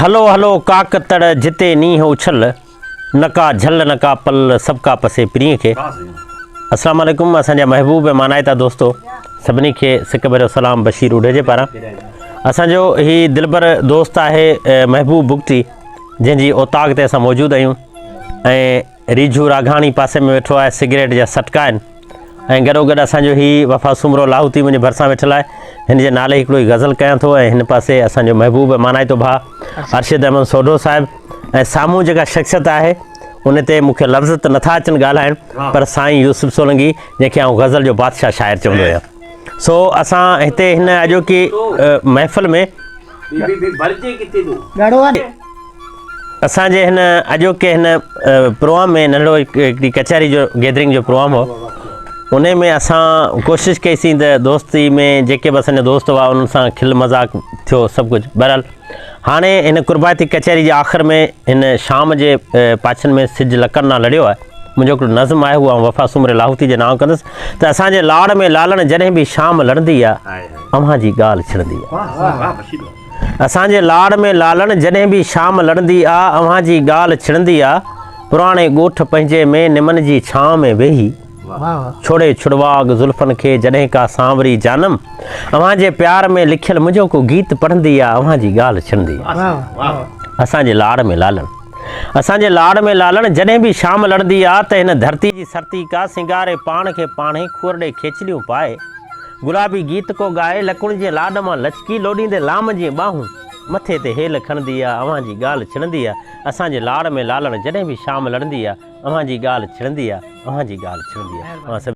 هلو هلو ڪاڪ تڙ جتي نينهن اڇل، نه ڪا جهل نه ڪا پل سڀ ڪا پسي پرينء کي. السلام عليڪم اسان جا محبوب ۽ مانائتا دوستو سڀني کي سڪ ڀريو سلام بشير اوڍي جي پاران اسان جو هي دلبر دوست آهي محبوب بگٽي جنهن جي اوطاق تي اسان موجود آهيون ۽ ريجهو راگهاڻي پاسي ۾ ويٺو آهي، سگريٽ جا سٽڪا آهن ۽ گڏوگڏ اسان جو هي وفا سومرو لاهوتي منهنجي ڀرسان ويٺل آهي. هن جي نالي هڪڙو ئي غزل ڪيان ٿو ۽ هن پاسي اسان جو محبوب ۽ مانائتو ڀاء ارشد احمد سوڍو صاحب ۽ سامهون جيڪا شخصيت آهي ان تي مون کي لفظ ته نٿا اچن ڳالهائڻ پر سائين يوسف سولنگي جنهن کي آئون غزل جو بادشاهه شاعر چوندو آهيان سو اسان هتي هن اڄوڪي محفل ۾ اسان جي هن اڄوڪي هن پروگرام ۾ ننڍڙو هڪڙي ڪچهري جو گيدرنگ جو پروگرام هو ان ۾ اسان ڪوشش ڪئي سين ته دوستي ۾ جيڪي به اسان جا دوست هئا انهن سان کل مذاق ٿيو سڀ ڪجهه بهرحال هاڻي هن قربائتي ڪچهري جي آخر ۾ هن شام جي پاڇن ۾ سج لڪن نا لڙيو آهي منهنجو هڪڙو نظم آهي اهو آئون وفا سومري لاهوتي جي نانء ڪندس ته اسان جي لاڙ ۾ لالڻ جڏهن به شام لڙندي آهي اوهان جي ڳالهه ڇڙندي آهي اسان جي لاڙ ۾ لالڻ جڏهن به شام لڙندي آ اوهان جي ڳالهه ڇڙندي آ پراڻي ڳوٺ پنهنجي ۾ نمن جي ڇانء ۾ ويهي ڇوڙي ڇڙواڳ زلفن کي جڏهن ڪا سانوري جانم اوهان جي پيار ۾ لکيل منهنجو ڪو گيت پڙهندي آ اوهان جي ڳالهه ڇڙندي آ اسان جي لاڙ ۾ لالڻ اسان جي لاڙ ۾ لالڻ جڏهن به شام لڙندي آ ته هن ڌرتي جي سرتي ڪا سينگاري پاڻ کي پاڻهي کور ڏي کيچليون پائي گلابي گيت ڪو ڳائي، لڪڻ جيئن لاڏ مان لچڪي، لوڏيندي لام جيئن ٻانهون، مٿي تي هيل کڻندي آ، اوهان جي ڳالهه ڇڙندي آ، اسان جي لاڙ ۾ لالڻ جڏهن به شام لڙندي آ، اوهان جي ڳالهه ڇڙندي آ، اوهان جي ڳالهه ڇڙندي آ. اوهان سڀ.